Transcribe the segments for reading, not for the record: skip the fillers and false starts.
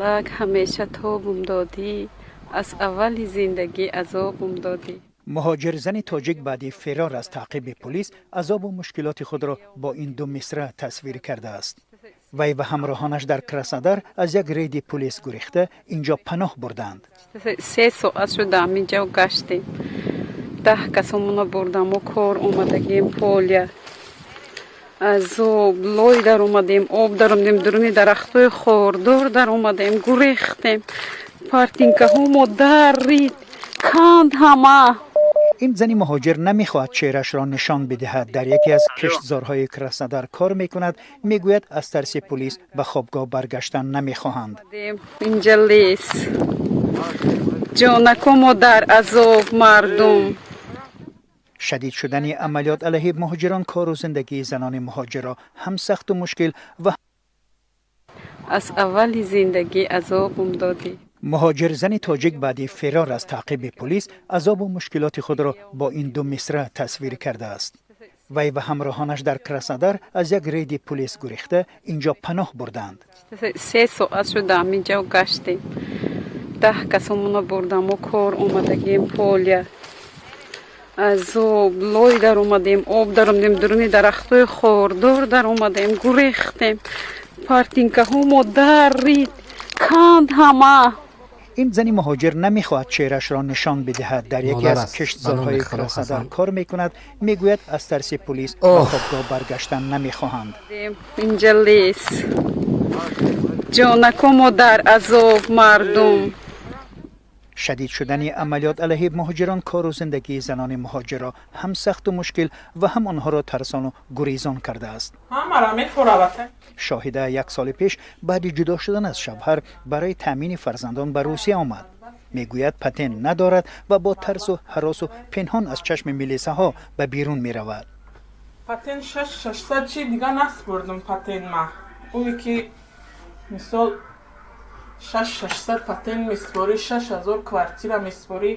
Лак ҳамеша тобум додӣ, аз аввали зиндагӣ азобум додӣ. Муҳоҷир зани тоҷик баъди фирор аз таъқиби полис азобу мушкилоти худро бо ин ду мисра тасвир кардааст. Вай ва ҳамроҳонаш дар Краснодар аз як рейди полис гурехта инҷо паноҳ бурданд. 3 соат шуда ҳаминҷо гаштем. 10 касомона бурдам, мо кор омадагем, поле азоб, лой даромадем, об даромадем, дуруни дарахтҳои хордор даромадем, гурехтем, ботинкаҳомо дарид, канд ҳама. Ин зани муҳоҷир намехоҳад чеҳраашро нишон бидиҳад. Дар яке аз киштзорҳои Краснодар кор мекунад. Мегӯяд, аз тарси полис ба хобгоҳ баргаштан намехоҳанд. Инҷа лес, ҷонакомо дар азоб, мардум. Шадид шудани амалиёт алайҳи муҳоҷирон кору зиндагии занони муҳоҷирро ҳам сахту мушкил ва Аз аввали зиндагӣ азобум додӣ. Муҳоҷир зани тоҷик баъди фирор аз таъқиби полис азобу мушкилоти худро бо ин ду мисра тасвир кардааст. Вай ва ҳамроҳонаш дар Краснодар аз як рейди полис гурехта инҷо паноҳ бурданд. 3 соат шуда ҳаминҷо гаштем. 10 касомона бурдам, мо кор омадагем, поле азоб, лой даромадем, об даромадем, дуруни дарахтҳои хордор даромадем, гурехтем, ботинкаҳомо дарид, канд ҳама. Ин зани муҳоҷир намехоҳад чеҳраашро нишон бидиҳад. Дар яке Модар аз аст. киштзорҳои Ба номи Худо Краснодар қасам. кор мекунад. Мегӯяд, аз тарси полис ба Оҳ. хобгоҳ баргаштан намехоҳанд. Инҷа лес, ҷонакомо дар азоб, мардум. Шадид шудани амалиёт алайҳи муҳоҷирон кору зиндагии занони муҳоҷирро ҳам сахту мушкил ва ҳам онҳоро тарсону гурезон кардааст. Ҳамаро мефуравата. Шоҳида як соли пеш баъди ҷудо шудан аз шавҳар барои таъмини фарзандон ба Русия омад. Мегӯяд, патент надорад ва бо тарсу ҳаросу пинҳон аз чашми милисаҳо ба берун меравад. Патент шаш шашсад чи дига наспурдум. Патент ма ӯе ки мисол шаш шашсад патент меспорӣ, 6000 квартира меспорӣ,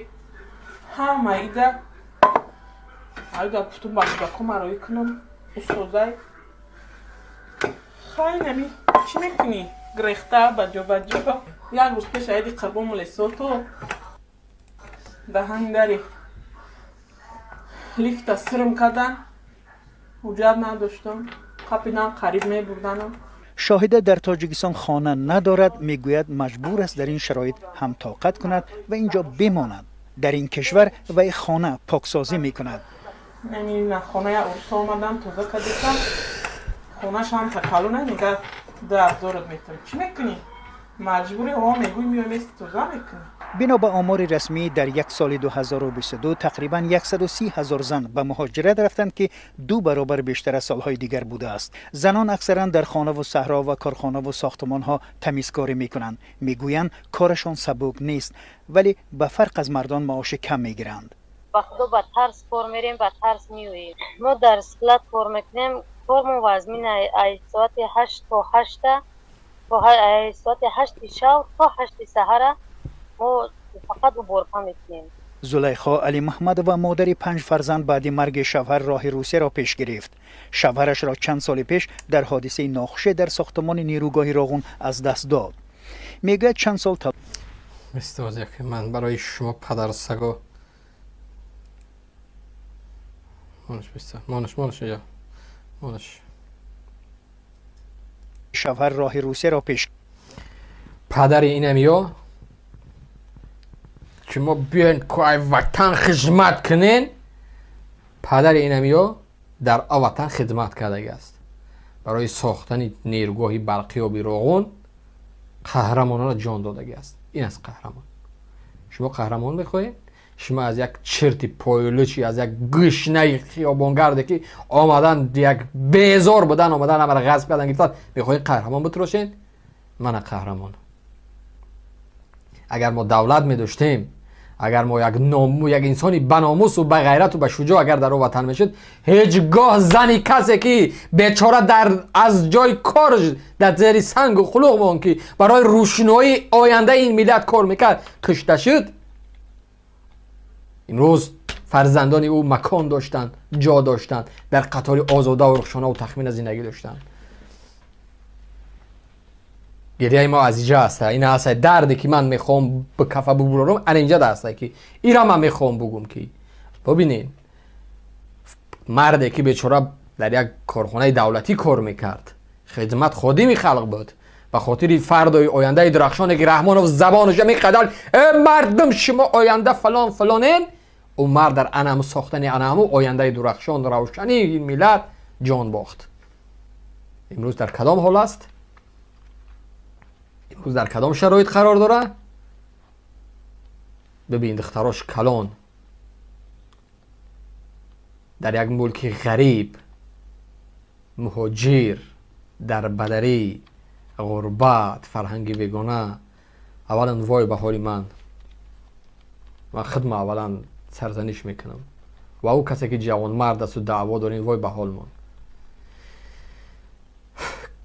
ҳама ида айда гуфтум ба кӯдаком ароӣ кунам устозай. Хай, нами чӣ мекунӣ, грехта ба ҷо ба ҷо. Як рӯз пеш аиди Қурбон Лесото даҳани дари лифта сирм кардан, ҳуҷҷат надоштам, қапидан, қариб мебурданам. Шоҳида дар Тоҷикистон хона надорад. Мегӯяд, маҷбур аст дар ин шароит ҳам тоқат кунад ва инҷо бимонад. Дар ин кишвар вай хона поксозӣ мекунад. Нами на хонаи урусо омадан, тоза кардисам хонашам, такаллу мега, 2000-ат метам. Чӣ мекунӣ, маҷбури ҳо, мегӯй, меои, мести, тоза мекунӣ. Бино ба омори расмӣ, дар як соли 2022 тақрибан 130 ҳазор зан ба муҳоҷират рафтанд, ки ду баробар бештар аз солҳои дигар будааст. Занон аксаран дар хонаву саҳро ва корхонаву сохтмонҳо тамизкорӣ мекунанд. Мегӯянд, корашон сабук нест, вале ба фарқ аз мардон маоши кам мегиранд. Ба худо, ба тарс кор мерем, ба тарс меоем. Мо дар склад кор мекунем, кормон вазмин, ай соати 8 то 8-та, то ай соати 8-и шав то 8-и саҳара мо фақат уборка мекунем. Зулайхо Алимаҳмадова, модари панҷ фарзанд, баъди марги шавҳар роҳи Русияро пеш гирифт. Шавҳарашро чанд соли пеш дар ҳодисаи нохуше дар сохтмони нерӯгоҳи Роғун аз даст дод. Мегӯяд, чанд сол Истоз, яке ман барои шумо падарсаго монаш биста, монаш, монаш, я монаш. Шавҳар роҳи Русияро пеш Падари инам ё ки мо биёен ай ватан хизмат кунен. Падари инам ё дар ватан хидмат кардаги аст. Барои сохтани нерӯгоҳи барқиёби Роғун қаҳрамонона ҷон додагӣ аст. Ин аст қаҳрамон. Шумо қаҳрамон мехоҳед? Шумо аз як чирти пойлучи, аз як гӯшнаи хиёбонгарде, ки омадан, як безор будан, омадан, ҳамара ғасб кардан, гирифтан, мехоҳед қаҳрамон битрошед? Мана қаҳрамон. Агар мо давлат медоштем, агар мо як ному, як инсони баномусу бағайрату ба шуҷоъ агар дар о ватан мешуд, ҳеҷ гоҳ зани касе, ки бечора дар аз ҷои корш дар зери сангу хулуқ мон, ки барои рӯшноии ояндаи ин миллат кор мекард, кушта шуд, имрӯз фарзандони ӯ макон доштанд, ҷо доштанд, дар қатори озодаву рухшонаву тахмина зиндагӣ доштанд. Гиряи мо аз инҷа аст. Ин аст дарде ки ман мехоҳам ба кафа бубурам, ана инҷа аст ки ира ман мехоҳам бугум ки бибинед, марде ки бечора дар як корхонаи давлатӣ кор мекард, хидмат ходими халқ буд, ба хотири фардои ояндаи дурахшоне ки Раҳмонов забонаш меқадар мардум шумо оянда фалон фалонен, ӯ мард дар анаму сохтани анаму ояндаи дурахшон равшани ин миллат ҷон бохт. Имрӯз дар кадом ҳол аст? Имрӯз дар кадом шароит қарор дорад? Бибин, духтарош калон дар як мулки ғариб, муҳоҷир, дар бадарӣ, ғурбат, фарҳанги бегона. Аввалан вой ба ҳоли ман, ман худма аввалан сарзаниш мекунам ва ӯ касе ки ҷавонмард асту даъво дорем, вой ба ҳолмон.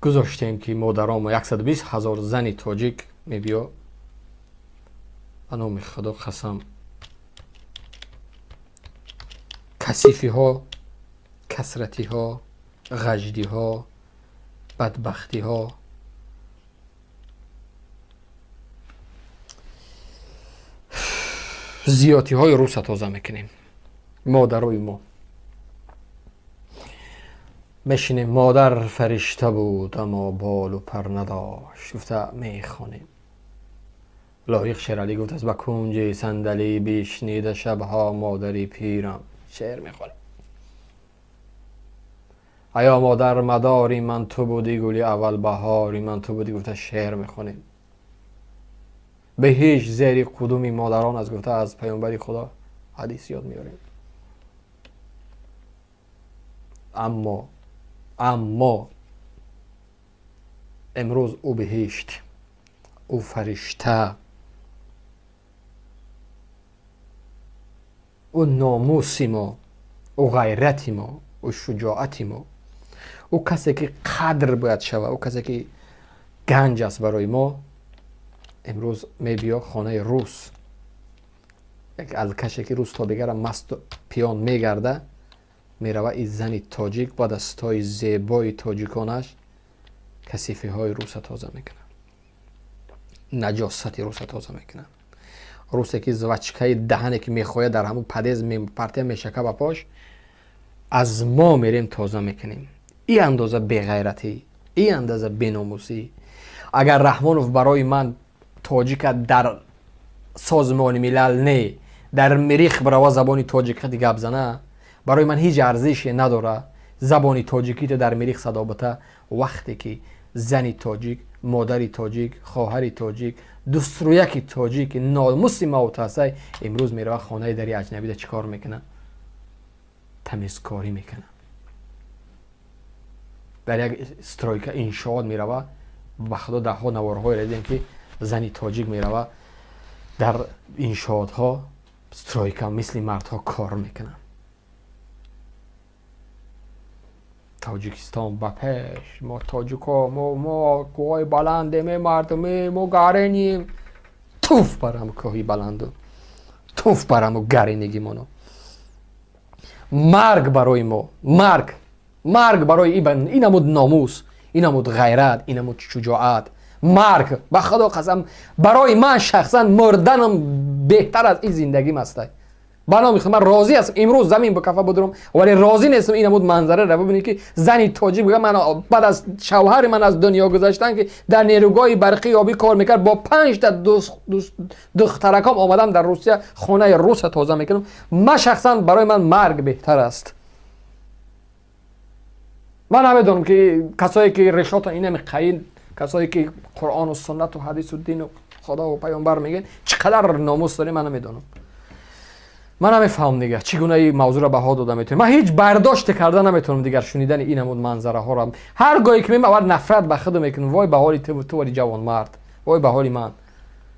Гузоштем ки модаромо 120 000 зани тоҷик мебиё. Ба номи Худо қасам, касифиҳо, касратиҳо, ғаждиҳо, бадбахтиҳо, зиётиҳои руса тоза мекунем. Модарои мо мешинем, модар фаришта буд, аммо болу пар надошт, гуфта мехонем. Лоиқ Шералӣ гуфтааст: ба кунҷи сандалӣ бишнида шабҳо модари пирам. Шеър мехонем. Аё модар мадори ман ту будӣ, гули аввал баҳори ман ту будӣ, гуфта шеър мехонем. Ба ҳеҷ зери қудуми модарон аст, гуфта аз паёмбари Худо ҳадис ёд меорем. Аммо имрӯз ӯ биҳишт, ӯ фаришта, ӯ номуси мо, ӯ ғайрати мо, ӯ шуҷоати мо, ӯ касе ки қадр бояд шавад, ӯ касе ки ганҷ аст барои мо, имрӯз мебиё хонаи рус, як алкаше ки рус то дигара масту пиён мегарда, мерава и зани тоҷик бо дастҳои зебои тоҷиконаш касифиҳои руса тоза мекунад, наҷосати руса тоза мекунад. Русе ки звачкаи даҳане ки мехоҳад дар ҳамун падез партия мешака ба пош, аз мо мерем тоза мекунем. И андоза беғайратӣ, и андоза беномусӣ. Агар Раҳмонов барои ман тоҷика дар Созмони Милал не, дар Мирих барава забони тоҷикати гап зана, барои ман ҳеҷ арзише надора забони тоҷикита дар Мирих садо бита. Вақте ки зани тоҷик, модари тоҷик, хоҳари тоҷик, дустрӯяки тоҷик, номуси мавтасай имрӯз мерава хонаи дари аҷнабида чӣ кор мекунад? Тамизкорӣ мекунад. Дар як стройка иншоот мерава, ба Худо даҳҳо наворҳое дидем ки зани тоҷик мерава дар иншоотҳо, стройка мисли мардҳо кор мекунад. Тоҷикистон ба пеш, мо тоҷико, мо кӯҳҳои баландем, мардуме, мо гаренем. Туф барам кӯҳи баланду, туф бараму гаренигимоно. Марг барои мо, марг, марг барои инамуд номус, инамуд ғайрат, инамуд шуҷоат. Марг ба Худо қасам, барои ман шахсан мурданам беҳтар аз ин зиндагим аст. Ба номи Худо ман розӣ ҳастам имрӯз замин ба кафа будурам, вале розӣ нестам инамуд манзараро бибинед ки зани тоҷик бигӯяд ман баъд аз шавҳари ман аз дунё гузаштан ки дар нерӯгоҳи барқии обӣ кор мекард, бо 5 та духтараком омадам дар Русия хонаи руса тоза мекунам. Ман шахсан барои ман марг беҳтар аст. Ман намедонам ки касое ки решотон инами қаин, касое ки Қуръону суннату ҳадису дину Худову паёмбар мегӯянд, чӣ қадар номус дорем, ман намедонам. Ман намефаҳмам дигар чӣ гуна ин мавзӯъро баҳо дода метавонем. Ман ҳеҷ бардоште карда наметавонам дигар шунидани ин ҳамун манзараҳоро. Ҳар гоҳе ки меем аввал нафрат ба худам мекунам. Вой ба ҳоли ту вали ҷавонмард, вой ба ҳоли ман.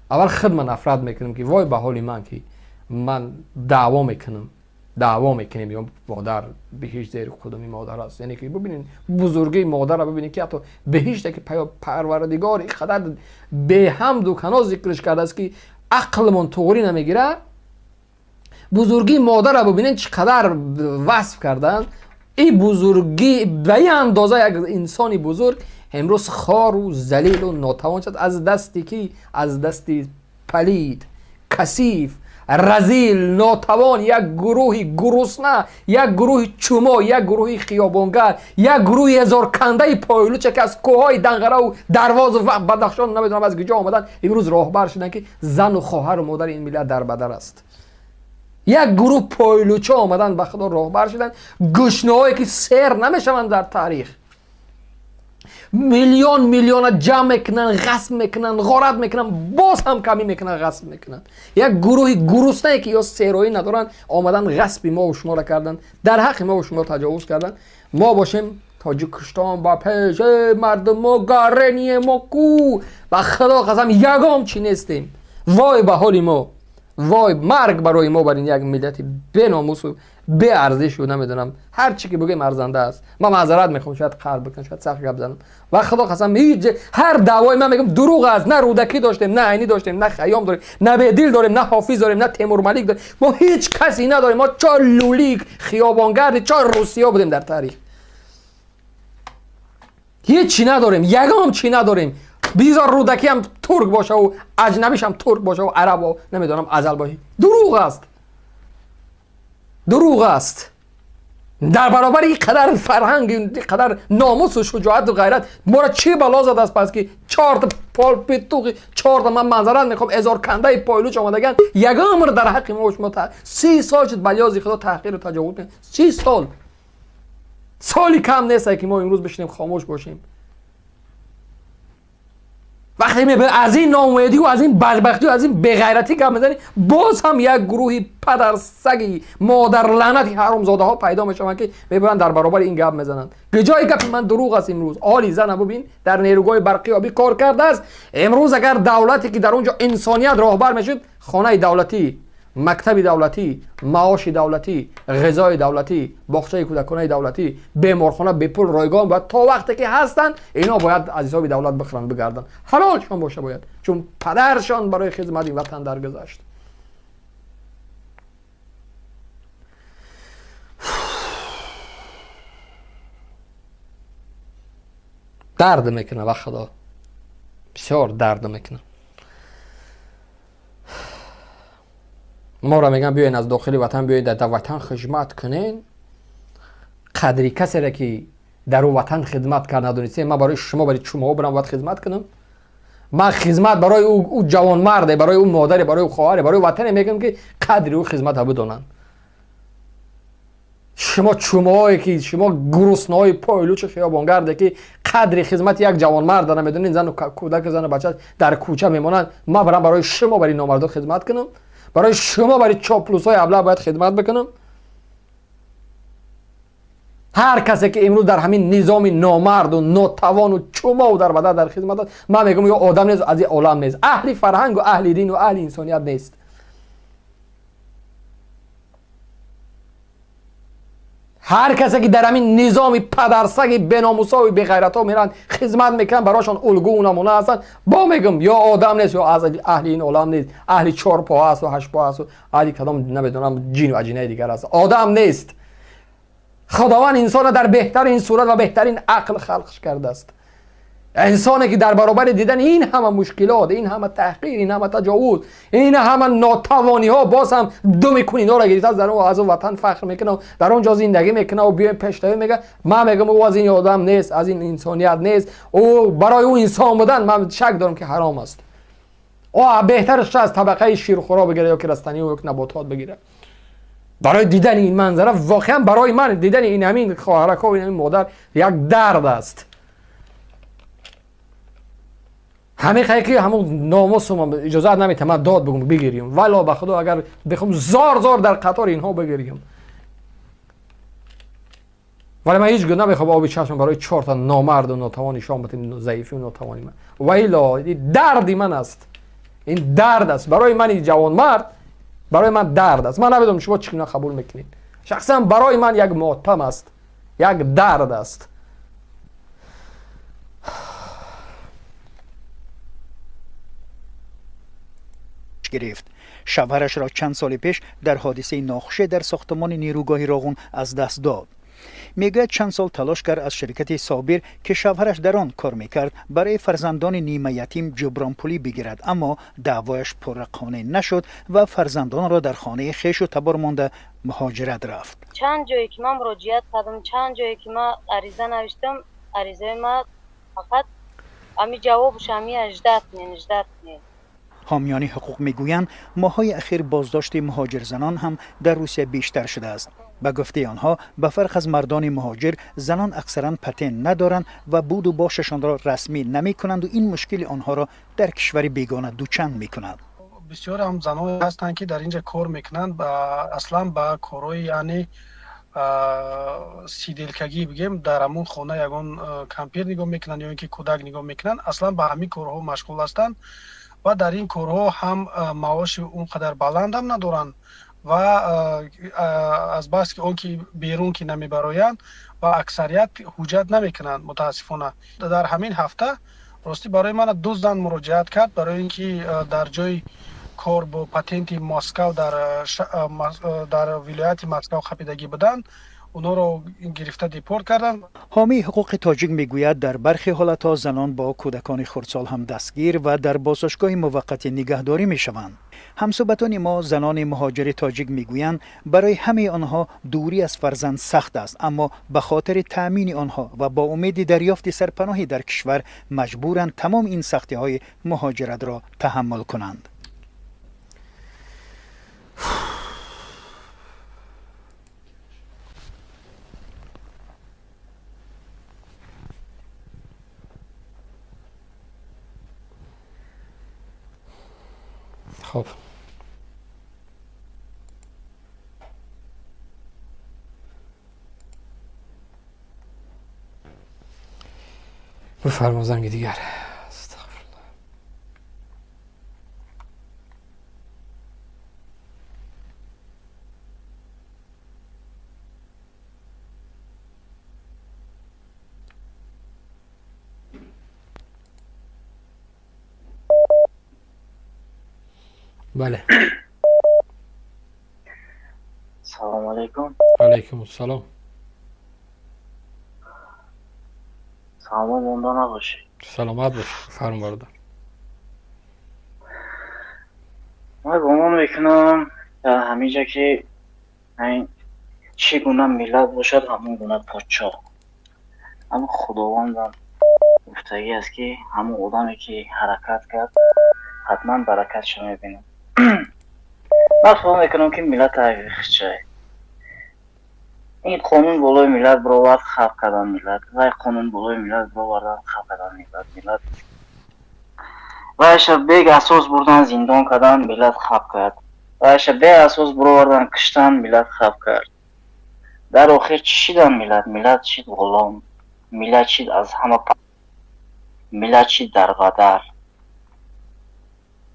Аввал худма нафрат мекунам ки вой ба ҳоли ман ки ман даъво мекунам, даъво мекунем ё модар биҳишт зери қудуми модар аст. Яъне ки бибинед бузургии модарро, бибинед ки ҳатто биҳиште ки Парвардигор ин қадар беҳамду кано зикрш кардааст ки ақлмон туғрӣ намегирад. Бузургии модарро бибинед чӣ қадар васф карданд. Ин бузургӣ ба ин андоза як инсони бузург имрӯз хору залилу нотавон шуд аз дасти кӣ? Аз дасти палид, касиф, разил, нотавон, як гурӯҳи гурусна, як гурӯҳи чумо, як гурӯҳи хиёбонгар, як гурӯҳи ҳазоркандаи пойлуча, ки аз кӯҳҳои Данғараву Дарвозу Бадахшон намедонам аз куҷо омаданд, имрӯз роҳбар шуданд, ки зану хоҳару модари ин миллат дар бадар аст. Як гурӯҳ пойлуча омаданд, ба Худо роҳбар шуданд, гӯшнаҳое ки сер намешаванд дар таърих, миллион миллиона ҷамъ мекунанд, ғасб мекунанд, ғорат мекунанд, боз ҳам камӣ мекунанд, ғасб мекунанд. Як гурӯҳи гуруснае ки ё сероӣ надоранд, омаданд ғасби мову шуморо карданд, дар ҳаққи мову шумо таҷовуз карданд. Мо бошем Тоҷикистон ба пеш, мардум, мо гарение, мо ку, ба Худо қасам ягон чӣ нестем. Вой ба ҳоли мо, вой марг барои мо, бар ин як миллати беномусу беарзишу намедонам ҳар чӣ ки бигӯем арзанда аст. Ман маъзарат мехоҳам, шояд қаҳр бикунам, шояд сахт гап занам. Ва Худо қасам ҳеҷ ҳар даъвои ман мегӯям дурӯғ аст. На Рӯдакӣ доштем, на Айнӣ доштем, на Хайём дорем, на Бедил дорем, на Ҳофиз дорем, на Темурмалик дорем. Мо ҳеҷ касе надорем. Мо чор лулик хиёбонгарди, чор русиё будем дар таърих. Ҳеҷ чӣ надорем, ягон чӣ надорем. Бизор Рӯдакӣ ҳам турк бошаву аҷнабиш ҳам турк бошаву арабо намедонам азал боша. Дурӯғ аст, дурӯғ аст. Дар баробари ин қадар фарҳанг, ин қадар номусу шуҷоату ғайрат моро чӣ бало задааст пас ки чорта полпитуқи чорта, ман манзарат мехоҳам, эзоркандаи пойлуч омадаган ягон умр дар ҳаққи мо шумо 30 сол шуд балёзи Худо таҳқиру таҷовуз мекунанд. 30 сол, соли кам нест ки мо имрӯз бишинем хомӯш бошем. Вақте аз ин ноумедию аз ин бадбахтию аз ин беғайратӣ гап мезанӣ, боз ҳам як гурӯҳи падарсаги модарлаънати ҳаромзодаҳо пайдо мешаванд, ки мебаранд дар баробари ин гап мезананд. Ҷои гапи ман дурӯғ аст. Имрӯз оли зана бубин, дар нерӯгоҳи барқиёбӣ кор кардааст. Имрӯз агар давлате ки дар он ҷо инсоният роҳбар мешуд, хонаи давлатӣ, мактаби давлатӣ, маоши давлатӣ, ғизои давлатӣ, боғчаи кӯдаконаи давлатӣ, беморхона бепул ройгон бояд то вақте ки ҳастанд, ино бояд аз ҳисоби давлат бихӯранд, бигарданд. Ҳалолшон боша бояд, чун падаршон барои хизмати ватан даргузашт. Дард мекунад, ба Худо бисёр дард мекунад. Моро мегӯянд биёен аз дохили ватан, биёед дар ватан хизмат кунен. Қадри касере ки дар ӯ ватан хизмат кард надонистем. Ман барои шумо, барои чумоҳо бирам бояд хизмат кунам? Ман хизмат барои ӯ ҷавонмарде, барои ӯ модаре, барои ӯ хоҳаре, барои ватане мекунам, ки қадри ӯ хизмата бидонанд. Шумо чумоҳое ки шумо гуруснаҳои пойлучи хиёбонгарде ки қадри хизмати як ҷавонмарда намедонед, зану кӯдаку зану бача дар кӯча мемонанд. Ман барам барои шумо, барои номардо хизмат кунам? Барои шумо, барои чоплусҳои аблаҳ бояд хидмат бикунам? Ҳар касе ки имрӯз дар ҳамин низоми номарду нотавону чумову дар бадар дар хизмат аст, ман мегӯям ё одам нест, аз ин олам нест, аҳли фарҳангу аҳли дину аҳли инсоният нест. Ҳар касе ки дар ҳамин низоми падарсаги беномусову беғайратҳо меранд хизмат мекунанд, барошон улгӯу намуна ҳастанд, бо мегӯям ё одам нест, ё аз аҳли ин олам нест, аҳли чорпо ҳасту ҳаштпо ҳасту аҳли кадом намедонам ҷину аҷинаи дигар аст. Одам нест. Худованд инсонро дар беҳтарин сурат ва беҳтарин ақл халқш кардааст. Инсоне ки дар баробари дидани ин ҳама мушкилот, ин ҳама таҳқир, ин ҳама таҷовуз, ин ҳама нотавониҳо боз ҳам думи кунинҳоро гирифтааст, дар аз он ватан фахр мекунад, дар он ҷо зиндагӣ мекунад ва биёем пештавӣ мегӯяд, ман мегӯям ӯ аз ин одам нест, аз ин инсоният нест. Ӯ барои ӯ инсон будан ман шак дорам ки ҳаром аст. Ӯ беҳтараш аз табақаи ширхӯро бигирад ё ки растанӣ ё ки наботот бигирад. Барои дидани ин манзара воқеан барои ман дидани ин ҳамин хоҳаракҳо, ин ҳамин модар як дард аст. Ҳамин хай ки ҳамун номусум иҷозат наметиҳад ман дод бигӯм, бигирیم. Вало ба Худо агар бихоҳам зор зор дар қатори инҳо бигирیم. Вале ман ҳеҷ гоҳ намехоҳам оби чашм барои чорта номарду нотавон нишон бидем заифию нотавони ман. Ваило ин дарди ман аст. Ин дард аст барои мани ҷавонмард, барои ман дард аст. Ман намедонам шумо чӣ гуна қабул мекунед. Шахсан барои ман як мотам аст, як дард аст. Гирифт. Шавҳарашро чанд соли пеш дар ҳодисаи нохуше дар сохтмони нерӯгоҳи Роғун аз даст дод. Мегӯяд, чанд сол талош кард аз ширкати Собир, ки шавҳараш дар он кор мекард, барои фарзандони нимаятим ҷубронпулӣ бигирад, аммо даъвояш пурра қонеъ нашуд ва фарзандонро дар хонаи хешу табор монда муҳоҷират рафт. Чанд ҷое ки ман муроҷиат кардам, чанд ҷое ки ман ариза навиштам, аризаи ман фақат ами ҷавобаш ами ждать кунен, ждать кунен. Ҳомиёни ҳуқуқ мегӯянд, моҳҳои ахир боздошти муҳоҷирзанон ҳам дар Русия бештар шудааст. Ба гуфтаи онҳо, ба фарқ аз мардони муҳоҷир, занон аксаран патент надоранд ва буду бошашонро расмӣ намекунанду ин мушкили онҳоро дар кишвари бегона дучанд мекунад. Бисёр ҳам заноне ҳастанд, ки дар инҷа кор мекунанд, аслан ба корҳои, яъне сиделкагӣ бигем, дар ҳамон хона ягон кампир нигоҳ мекунанд ё ин ки кӯдак нигоҳ мекунанд, аслан ба ҳамин корҳо машғул ҳастанд ва дар ин корҳо ҳам маоши он қадар баландам надоранд ва азбаски он ки берун ки намебароянд ва аксарият ҳуҷҷат намекунанд. Мутаассифона, дар ҳамин ҳафта ростӣ барои мана ду зан муроҷиат кард, барои ин ки дар ҷои кор бо патенти Москав дар вилояти Москав хапидагӣ буданд, онҳоро гирифта депорт карданд. Ҳомии ҳуқуқи тоҷик мегӯяд, дар бархе ҳолатҳо занон бо кӯдакони хурдсол ҳам дастгир ва дар боздоштгоҳи муваққатӣ нигаҳдорӣ мешаванд. Ҳамсӯҳбатони мо, занони муҳоҷири тоҷик, мегӯянд, барои ҳамаи онҳо дурӣ аз фарзанд сахт аст, аммо ба хотири таъмини онҳо ва бо умеди дарёфти сарпаноҳӣ дар кишвар маҷбуранд тамом ин сахтиҳои муҳоҷиратро таҳаммул кунанд. خب، بفرما، زنگ دیگر. استغفرالله. بله. سلام علیکم. علیکم السلام. سلام، مونده نباشی. سلامت باش، فرما برادر. من گمان میکنم در همینجا که این چگونه ملت باشد همون گونه پادشاه. اما خداوندم گفتگی است که همون آدمی که حرکت کرد حتما برکتش میبینم. من خدا میکنم که ملت چه این قانون بالای ملت برآورد، خلق کردن ملت و قانون بالای ملت برآوردن، خلق کردن ملت، ملت و бег асос бурдан зиндон кардан, миллат хаб кард. Вайша беасос буровардан киштан, миллат хаб кард. Дар охир чӣ шидан миллат? Миллат шид ғулом, миллат шид аз ҳама, миллат шид дарбадар.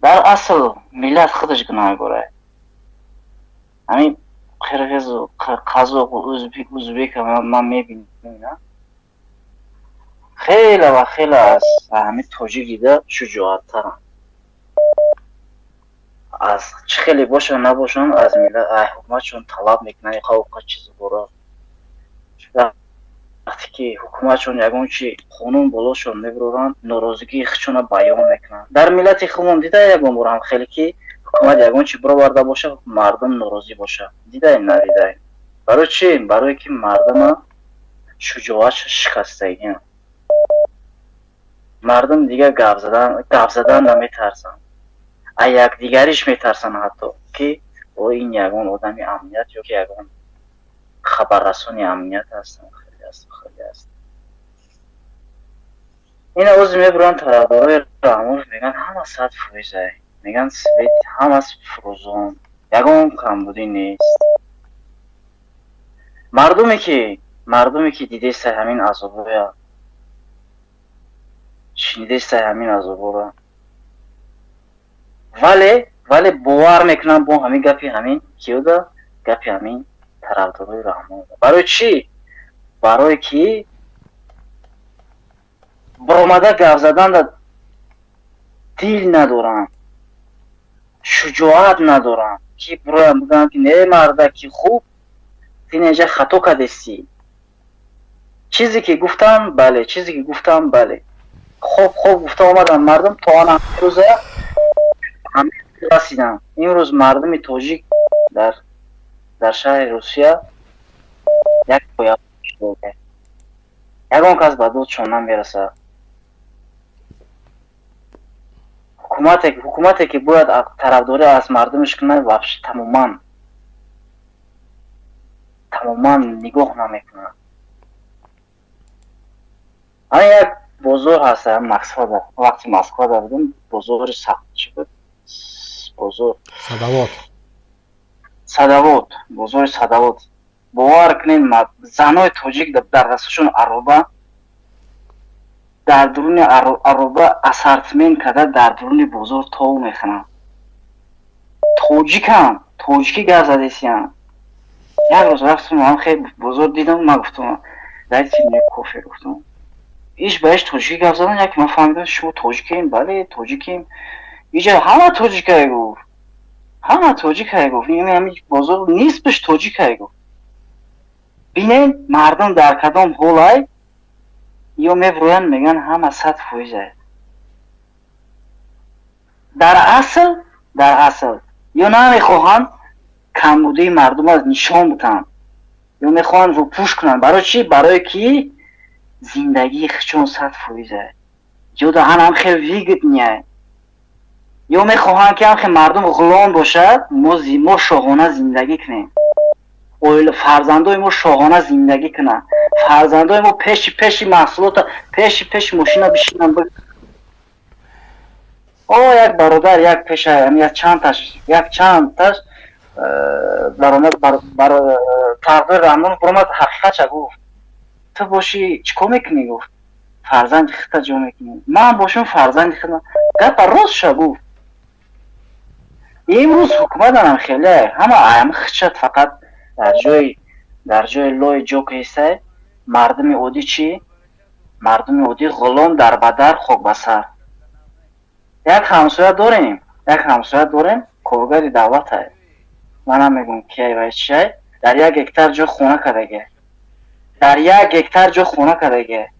Дар асл миллат худаш гунаҳгорад. Ҳамин қирғизу қазоқу узбек ман мебинам, хеле ва хеле аз ҳамин тоҷик дида шуҷоаттаранд. Аз чӣ хеле бошанд набошанд, аз миллат, ҳукуматшон талаб мекунанд қавқа чиз бора. Вақте ки ҳукуматшон ягон чи қонун болошон мебуроранд, норозигии худшона баён мекунанд. Дар миллати худмон дида ягон бор ҳам хеле ки ҳукумат ягон чи буроварда боша, мардум норозӣ боша? Дидаем, надидаем? Барои чӣ? Барое ки мардума шуҷоатша шикастагиам. Мардум дигар гап задан наметарсанд, а якдигариш метарсанд ҳатто, ки о ин ягон одами амният ё ки ягон хабаррасони амният ҳастанд. Хеле аст, хеле аст. Ина ози мебуранд тарафдорои Раҳмонов, мегӯянд ҳама 100%-ай, мегӯянд свет ҳамас фурӯзон, ягон камбудӣ нест. Мардуме ки дидестай ҳамин азобоя, шунидестай ҳамин азоборо, вале бовар мекунам бо ҳамин гапи ҳамин киёда, гапи ҳамин тарафдорои Раҳмон. Барои чӣ? Барое ки баромада гап заданда дил надорам, шуҷоат надорам, ки бироям бигӯям, ки не, марда, ки хуб, ту инҷа хато кардестӣ. Чизе ки гуфтам, бале, чизе ки гуфтам, бале. Хоб хоб гуфта омаданд мардум то он рӯза расиданд. Имрӯз мардуми тоҷик дар шаҳри Русия як поя, ягон кас ба додшон намерасад. Ҳукумате ки бояд тарафдорӣ аз мардумаш кунад, вообще тамоман тамоман нигоҳ намекунад. Ана як бозор ҳаст Москвада, вақти Москвада будем, бозори сахт чӣ буд, бозор Садовод. Садовод, бозори Садовод. Бовар кунед, занои тоҷик дар дасташон ароба, дар дуруни ароба ассортимент карда, дар дуруни бозор тов мехӯранд. Тоҷикам, тоҷикӣ гап задесиям. Як рӯз рафтам, ман хел бозор дидам, ман гуфтам: «Дайте мне кофе», гуфтам. Иш ба иш тоҷикӣ гап задан, яке ман фаҳмидам: «Шумо тоҷикем?» «Бале, тоҷикем, иҷа ҳама тоҷикае», гуфт. «Ҳама тоҷикае», гуфт, «ҳами бозор нисбаш тоҷикае», гуфт. Бинед, мардум дар кадом ҳолай. Ё мебурӯянд, мегӯянд ҳама 100%. Дар асл ё намехоҳанд камбудии мардумро нишон бидиҳанд, ё мехоҳанд рӯпӯш кунанд. Барои чӣ? Барое ки зиндагии хичон 100%, ё даҳанам хел выгодный, ё мехоҳанд ки ҳамхел мардум ғулом бошад, мо шоҳона зиндагӣ кунем, фарзандои мо шоҳона зиндагӣ кунанд, фарзандои мо пеши пеши маҳсулота, пеши пеши мошина бишинанд. О, як бародар, як пеша як чандташ, як чандташ баромад, тақдир Раҳмонов баромад, ҳақиқатша гуфт: «Ту бошӣ, чӣ кор мекунӣ?» Гуфт: «Фарзанди худта ҷо мекунӣ, ман бошам, фарзанди худам». Гапа ростша гуфт. Имрӯз ҳукуматанам хеле ҳама ам хичат фақат дар ҷои лои ҷо кесай. Мардуми оддӣ чӣ? Мардуми оддӣ ғулом, дар бадар, хок ба сар. Як ҳамсоя дорем, як ҳамсоя дорем, коргари давлатай, ман намегӯм кияй вай чиай. Дар 1 гектар ҷо хона кардаге, дар 1 гектар ҷо хона кардаге.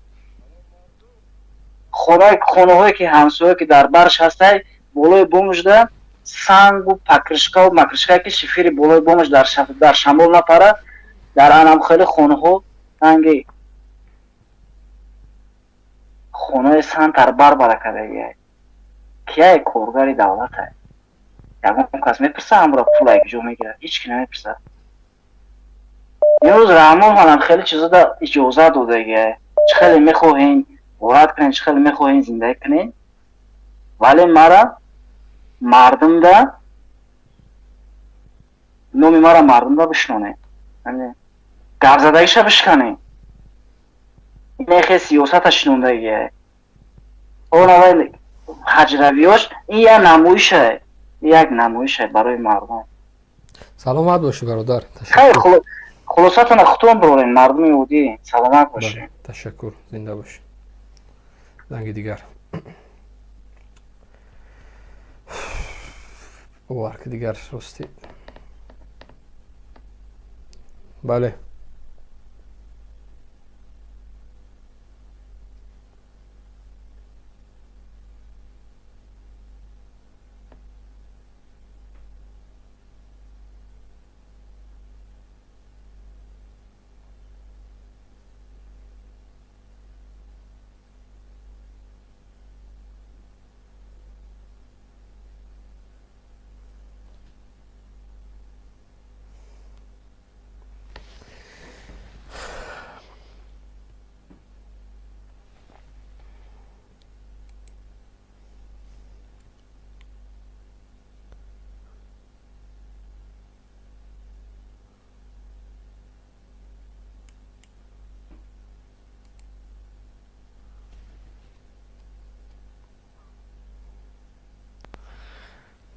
Хонаҳое ки ҳамсоя ки дар барш ҳастай, болои бомушда сангу покрышкаву макрышка, ки шифери болои бомаш дар шамол напара. Дар анам хеле хонаҳо ранги хонаи Сантар Барбара кардагиай. Кияй? Коргари давлатай. Ягон кас мепурса, ҳамро пул ай куҷо мегирад? Ҳеҷ ки намепурсад. Имрӯз Раҳмон ҳанам хеле чизода иҷоза додагиай: чӣ хеле мехоҳем ғорат кунем, чӣ хеле мехоҳем зиндагӣ кунем, вале мара мардумда номи мара мардумда бишнонем, гапзадагиша бишканем. Инехе сиёсата шинондагиай. Онавай ҳаҷравиёш ин як намоишае, як намоишае барои мардум. Саломат бошӣ, бародар. Хайр, хулосатона худтон бирорем, мардуми оддӣ. Саломат бошед. Ташаккур, зинда бошӣ. Занги дигар. Бовар ки дигар рости, бале.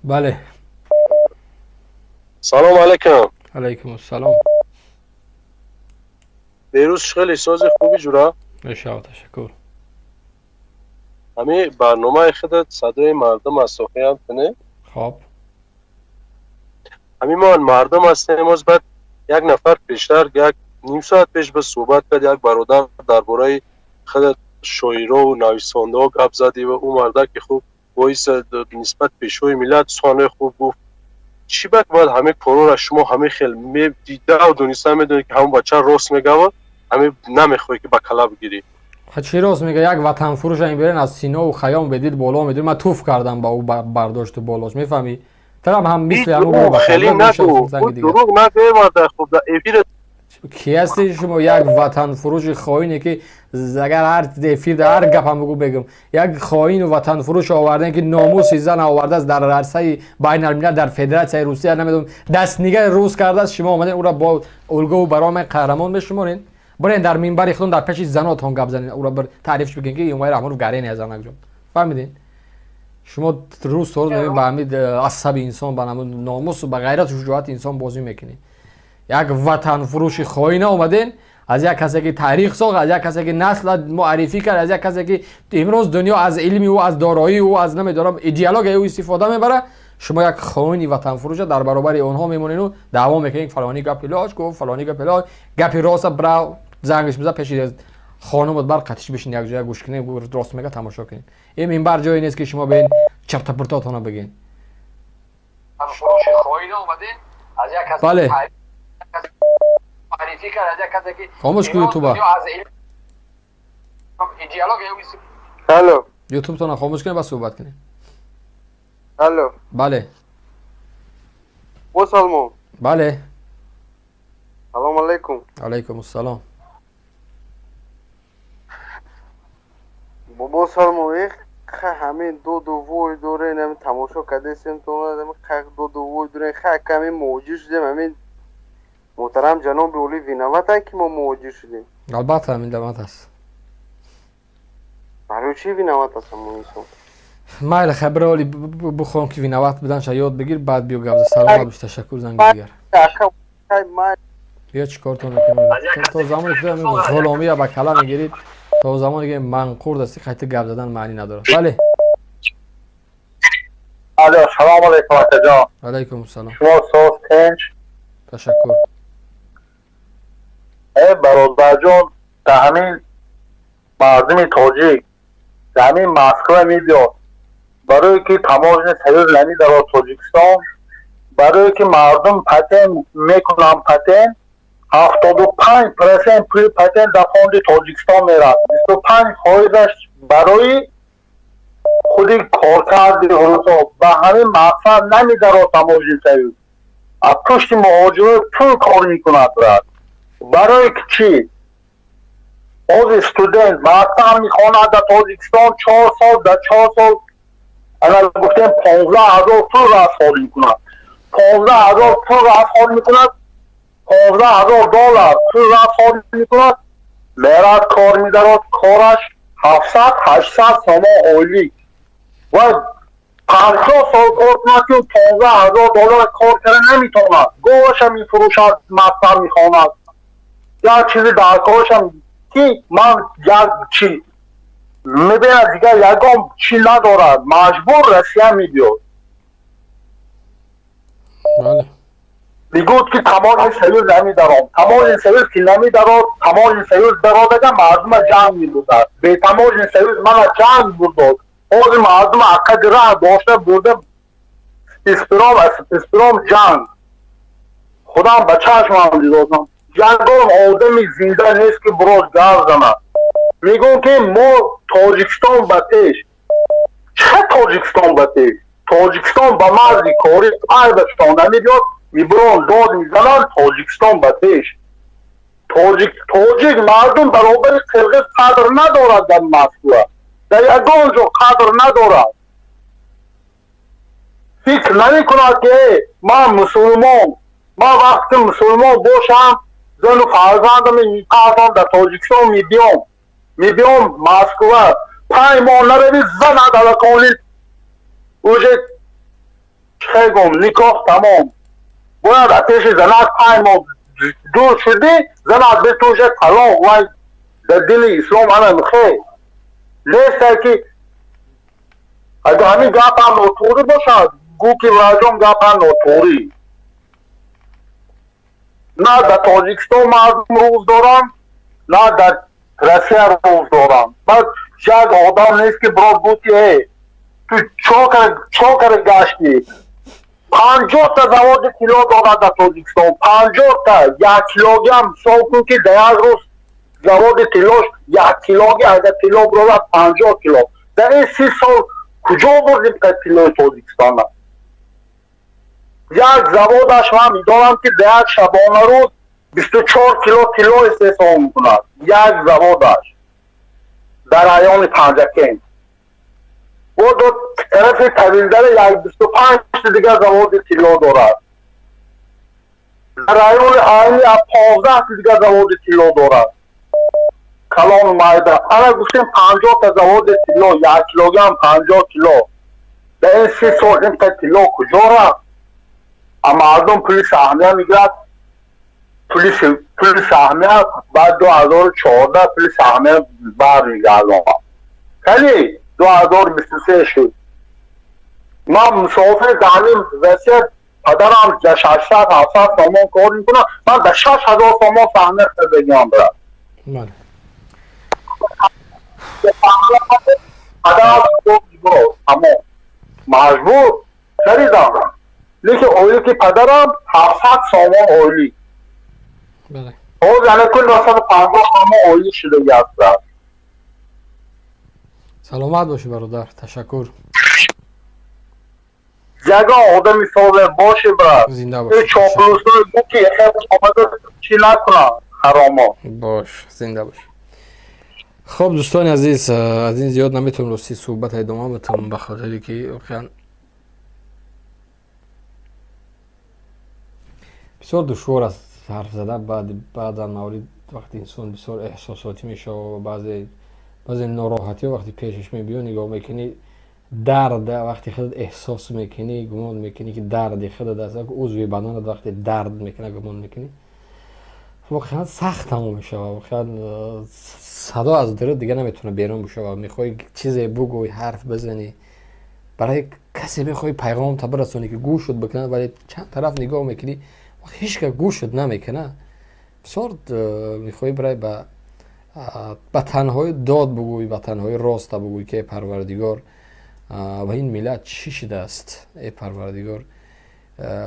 Бале. Салом алейкум. Алейкум ассалом. Берӯз, хеле сози, хуби, ҷура? Мешава, ташаккур. Ҳами барномаи худат «Садои мардум» аз соҳиям кунӣ. Хоб. Ҳами мо мардум ҳастем. Оз баъд як нафар пештар як Ним соат пеш ба суҳбат кард як бародар, дар бораи худат шоиро нависондаҳо гап задӣ ва ӯ мардаки хуб боис нисбат пешвои миллат суханҳои хуб гуфт. Чӣ бак бояд ҳамин корора шумо ҳамин хел дидау дониста медонед, ки ҳамон бача рост мегава, ҳамин намехоҳӣ, ки ба кала бигирӣ? Чӣ рост мега? Як ватанфурӯша ин берен аз Синову Хаём бедид боло медури. Ман туф кардам ба ӯ, бардошту болош, мефаҳмӣ? Тарам ҳам мисли ҳамон. Хеле нагу, дурӯғ нагӯ, марда хуб, дар эфир. Ки ҳастед шумо? Як ватанфурӯши хоине, ки агар ҳар эфир дар ҳар гапам бугу бегум, як хоину ватанфурӯш овардем, ки номуси зан овардааст дар арсаи байналмилал, дар Федератсияи Русия, намедонам, дастнигари рус кардааст. Шумо омадем, ӯра бо улгову бароме қаҳрамон мешуморед. Бирен, дар минбари худон, дар пеши занотон гап занед, ӯра таърифш бикунед, ки Эмомалӣ Раҳмонов гарене. Занакҷон, фаҳмидин? Шумо рӯз то рӯз ба ҳамин асаби инсон, ба номусу ба ғайрату шуҷоати инсон бозӣ мекунед. Як ватанфурӯши хоина омаден, аз як касе ки таърих сохт, аз як касе ки насл муаррифӣ кард, аз як касе ки имрӯз дунё аз илми ӯ, аз дороии ӯ, аз намедонам, идеологияи ӯ истифода мебарад. Шумо як хоини ватанфурӯша дар баробари онҳо мемонену даъво мекунед, фалонӣ гапи лош гуфт, фалонӣ гапи лош. Гапи роста бира, зангаш биза, пеши хонумот бар қатиш бишин, як ҷоя гӯш кунед, рост мега, тамошо кунед. Ин минбар ҷое нест, ки шумо беин чартапуртотона бигин. Бале, хомӯш ку ютуба. Алло. Ютубтона хомӯш кунед, ба суҳбат кунед. Алло. Бале. Бо Салмон. Бале. Салом алейкум. Алейкум ассалом. Бобо Салмон, их ҳамин дуду вой дорен, ҳамин тамошо кардесем, то ҳамин дуду вой дорен, ха ками муҳоҷир шудем, ҳамин муҳтарам ҷаноби олӣ виноватанд, ки мо муҳоҷир шудем? Албатта, виноват аст. Барои чӣ виноват аст ҳамон инсон? Майли, хабра оли бихон, ки виноват буданша ёд бигир, баъд биё гап за. Саломат бош, ташаккур. Занги дигар. Биё, чӣ кортон мекунем? То замоне ки ғуломия ба кала мегирид, то замоне ки манқурд ҳастӣ, қайта гап задан маънӣ надорад. Бале. Алло, салом алейкум, акаҷон. Алайкум салом. Шумо соз, тинч? Ташаккур. Э, бародарҷон, дар ҳамин мардуми тоҷик дар ҳамин Москва мебиёд, барое ки Таможенный союз намедарод Тоҷикистон, барое ки мардум патент мекунанд, патент 75% пули патент дар фонди Тоҷикистон меравад, 25 фоизаш барои худи коркарди русо. Ба ҳамин мақсад намедарод Таможенный союз, аз пушти муҳоҷиро пул кор мекунад. Барои чӣ? Ҳозир студент мактаб мехонад дар Тоҷикистон 4 сол, дар 4 сол, агар гуфтем, 15 000 пул расход мекунад, 15 000 пул расход мекунад, 15 000 доллар пул расход мекунад, мерад, кор медарод, кораш 700-800 сомон ойлик ва 50 сол кор кунад, ки 15 000 доллар кор карда наметавонад. Говаша мефурӯшад, мактаб мехонад, як чизи дар корашам ки ман як чи мебинад, дигар ягон чи надорад, маҷбур Россия мебиёд. Мегӯд, ки Таможенный союз намедаром. Таможенный союз ки намедарод, Таможенный союз дародага мардума ҷанг мебурдад. Бе Таможенный союз мана ҷанг бурдод. Ҳозир мардума ақади раҳ дошта бурда, испиром испиром ҷанг. Худам ба чашмам дидодам, ягон одами зинда нест, ки бироз гап занад. Мегӯм, ки мо Тоҷикистон ба пеш. Ча Тоҷикистон ба пеш? Тоҷикистон ба марзи кори айбашон намебиёд, мебирон, дод мезананд: «Тоҷикистон ба пеш!» Тоҷик, тоҷик мардум баробари қирғиз қадр надорад дар Москва, дар ягон ҷо қадр надорад. Фикр намекунад, ки ман мусулмон, ман вақте мусулмон бошам, зану фарзандам мепартам, дар Тоҷикистон мебиём Москва, 5 моҳ нарави, занад алакони уже чегум никоҳ тамом. Бояд аз пеши занак 5 моҳ дур шудӣ, занат бету уже талоқ. Вай дар дини ислом ана михе несте, ки агар ҳамин гапам нотуғрӣ бошад, гӯ, ки враҷон, гапам нотуғрӣ. На дар Тоҷикистон мардум рӯз доранд, на дар Россия рӯз доранд. Баъд як одам нест, ки бирод гуфт, ки э, ту чо кара гаштӣ? 50-та заводи тилло дорад дар Тоҷикистон, 50-та. Як килограмм ҳисоб кун, ки дар як рӯз заводи тиллош як килоги агар тилло бирорад, 50 кило. Дар ин 30 сол куҷо бурдим тиллои Тоҷикистона? Як заводаш ман медонам, ки дар як шабонарӯз 24 кило тилло истеҳсол мекунад. Як заводаш дар райони Панҷакент. Бо до тарафи Тавилдара як 25 дигар заводи тилло дорад. Дар райони Айни 15 дигар заводи тилло дорад, калону майда. Ана гуфтем, 50-та заводи тилло, як килограмм 50 кило. Дар ин 30 сол инқа тилло куҷо рафт? А мардум пули саҳмия мегирад, пули саҳмия. Баъд 2014 пули саҳмия бармегардонад. Кали 2023 шуд. Ман мусофир дар Россия, падарам дар 600-700 сомон кор мекунад, ман дар 6000 сомон саҳмия кардагиам, брат. Падарам тамом маҷбур харидам, лекин ойлики падарам 700 сомон ойлик. Ҳозир яъне кул 950 сомон ойлик шудаги аст, брат. Саломат бошӣ, бародар, ташаккур. Ягон одами созе боши, брат. Зинда бош. Чоплусои ки омада чӣ накунам, ҳаромо. Бош, зинда бош. Хоб, дӯстони азиз, аз ин зиёд наметавонам рости суҳбата идома битам, ба хотире ки воқеан бисёр душвор аст ҳарф зада. Баъзан маврид вақти инсон бисёр эҳсосотӣ мешавад ва баъзе нороҳатиҳо вақти пешаш мебиёд, нигоҳ мекунӣ, дард вақти худат эҳсос мекунӣ, гумон мекунӣ, ки дарди худат аст, узви баданат вақте дард мекунад, гумон мекунӣ, воқеан сахт тамом мешавад. Воқеан садо аз дурут дига наметавона берун бишавад. Мехоҳӣ чизе бугӯй, ҳарф бизанӣ, барои касе мехоҳӣ пайғомта бирасонӣ, ки гӯшут бикунад, вале чанд тараф нигоҳ мекунӣ, ҳеҷ кас гӯшут намекунад. Бисёр мехоҳӣ барои ба танҳои дод бугӯй, ба танҳои роста бугӯй, ки э Парвардигор, ва ин миллат чӣ шудааст? Э Парвардигор,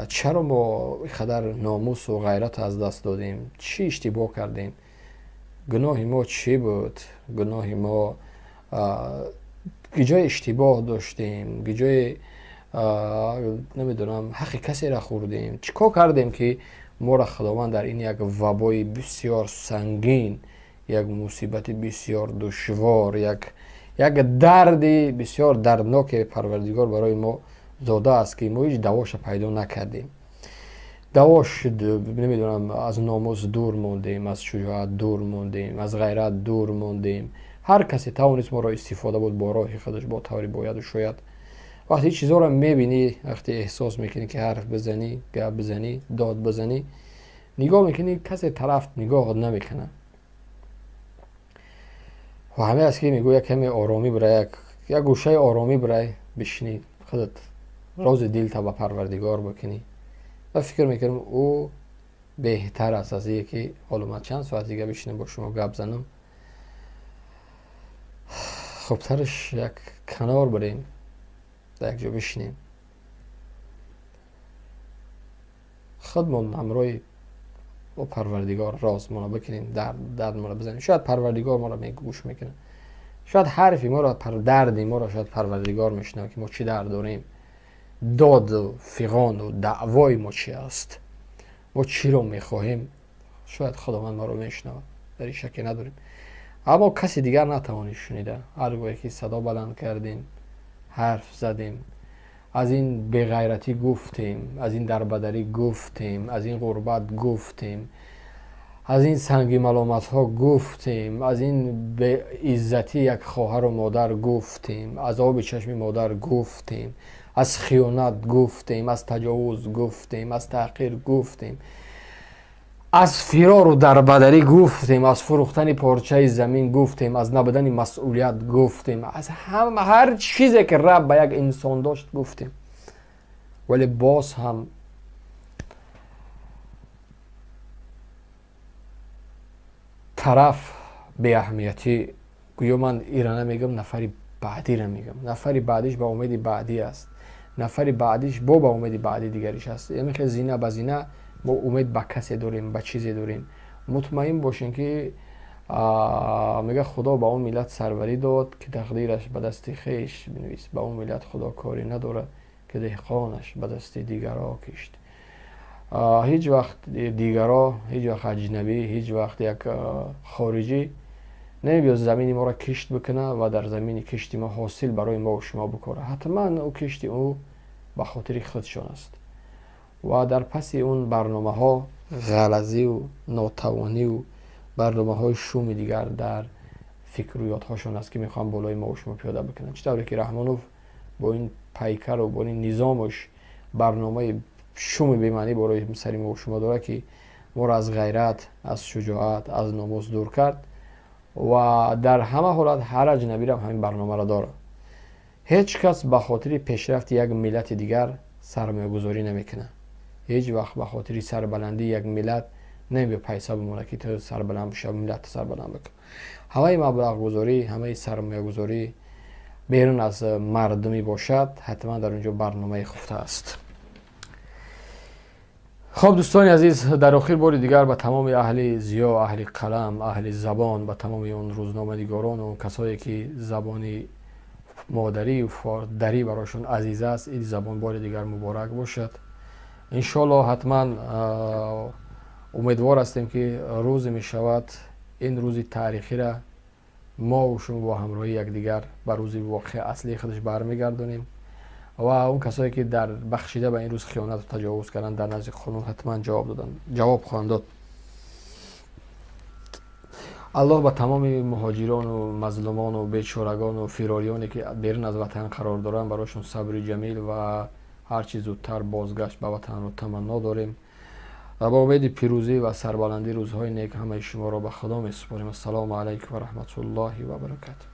чаро мо ин қадар номусу ғайратро аз даст додем? Чӣ иштибоҳ кардем? Гуноҳи мо чӣ буд? Гуноҳи мо гиҷои иштибоҳ доштем, гиҷои намедонам, ҳаққи касеро хӯрдем? Чӣ кор кардем, ки моро Худованд дар ин як вабои бисёр сангин, як мусибати бисёр душвор, як дарди бисёр дардноке Парвардигор барои мо додааст, ки мо ҳеҷ давоша пайдо накардем? Давош намедонам. Аз номус дур мондем, аз шуҷоат дур мондем, аз ғайрат дур мондем. Ҳар касе тавонист моро истифода буд бо роҳи худаш, бо таври бояду шояд. Вақте чизҳоро мебинӣ, вақте эҳсос мекунӣ, ки ҳарф бизанӣ, гап бизанӣ, дод бизанӣ, нигоҳ мекунӣ, касе тараф нигоҳот намекунад. Ва ҳамин аст, ки мегӯ, як каме оромӣ бирай, як гӯшаи оромӣ бирай, бишинӣ, худат рози дилта ба Парвардигор бикунӣ. Ва фикр мекунам, ӯ беҳтар аст аз ие ки ҳоло ман чанд соат дига бишинам, бо шумо гап занам. Хубтараш як канор бирем, дар як ҷо бишинем, худмон ҳамроҳи бо Парвардигор розмона бикунем, дардмона бизанем. Шояд Парвардигор моро гӯш мекунад, шояд ҳарфи моро, дарди моро шояд Парвардигор мешунавад, ки мо чӣ дард дорем, доду фиғону даъвои мо чи аст, мо чиро мехоҳем. Шояд Худованд моро мешунавад, дар ин шаке надорем. Аммо каси дигар натавонист шунида. Ҳар гоҳе ки садо баланд кардем, ҳарф задем, аз ин беғайратӣ гуфтем, аз ин дарбадарӣ гуфтем, аз ин ғурбат гуфтем, аз ин санги маломатҳо гуфтем, аз ин беиззатӣ як хоҳару модар гуфтем, аз оби чашми модар гуфтем, аз хиёнат гуфтем, аз таҷовуз гуфтем, аз таҳқир гуфтем, аз фирору дарбадарӣ гуфтем, аз фурӯхтани порчаи замин гуфтем, аз набудани масъулият гуфтем, аз ҳар чизе ки раб ба як инсон дошт гуфтем, вале боз ҳам Тараф беаҳамиятӣ, гӯё ман ира намегам, нафари баъдира мегам. Нафари баъдиш ба умеди баъдӣ аст, нафари баъдиш бо ба умеди баъди дигариш аст. Яъне зина ба зина мо умед ба касе дорем, ба чизе дорем. Мутмаин бошем, ки мега Худо ба он миллат сарварӣ дод, ки тақдираш ба дасти хеш бинавис. Ба он миллат Худо корӣ надорад, ки деҳқонаш ба дасти дигаро кишт. Ҳеҷ вақт дигаро, ҳеҷ вақт аҷнабӣ, ҳеҷ вақт як хориҷӣ намебиёд замини моро кишт бикунад ва дар замини кишти мо ҳосил барои мо шумо бикорад. Ҳатман ӯ кишти ӯ ба хотири худшон аст ва дар паси он барномаҳо ғалазию нотавонию барномаҳои шуми дигар дар фикру ёдҳошон аст, ки мехоҳанд болои мо шумо пиёда бикунанд. Чӣ тавре ки Раҳмонов бо ин пайкару бо ин низомаш барномаи шуми бемаънӣ барои сари мо шумо дорад, ки моро аз ғайрат, аз шуҷоат, аз номус дур кард. Ва дар ҳама ҳолат ҳар аҷнабирам ҳамин барномаро дорад. Ҳеҷ кас ба хотири пешрафти як миллати дигар сармоягузорӣ намекунад. Ҳеҷ вақт ба хотири сарбаландии як миллат намебиё пайса бимонад, ки ту сарбаланд бишав, миллат сарбаланд бикун. Ҳамаи маблағгузорӣ, ҳамаи сармоягузорӣ берун аз мардумӣ бошад, ҳатман дар он ҷо барномаи хуфта аст. Хоб, дӯстони азиз, дар охир бори дигар ба тамоми аҳли зиё, аҳли қалам, аҳли забон, ба тамоми он рӯзноманигорону касое ки забони модарию дарӣ барошон азиз аст, иди забон бори дигар муборак бошад. Иншоалло, ҳатман умедвор ҳастем, ки рӯзе мешавад, ин рӯзи таърихира мо шумо бо ҳамроҳии якдигар ба рӯзи воқеа аслии худаш бармегардонем ва он касое ки дар бахшида ба ин рӯз хиёнату таҷовуз карданд, дар назди қонун ҳатман ҷавоб хоҳанд дод. Аллоҳ ба тамоми муҳоҷирону мазлумону бечорагону фирорионе ки берун аз ватан қарор доранд, барошон сабри ҷамил ва ҳарчи зудтар бозгашт ба ватанро таманно дорем ва ба умеди пирӯзӣ ва сарбаландӣ, рӯзҳои нек ҳамаи шуморо ба Худо месупорем. Ассалому алайкум ва раҳматуллоҳи ва баракатуҳ.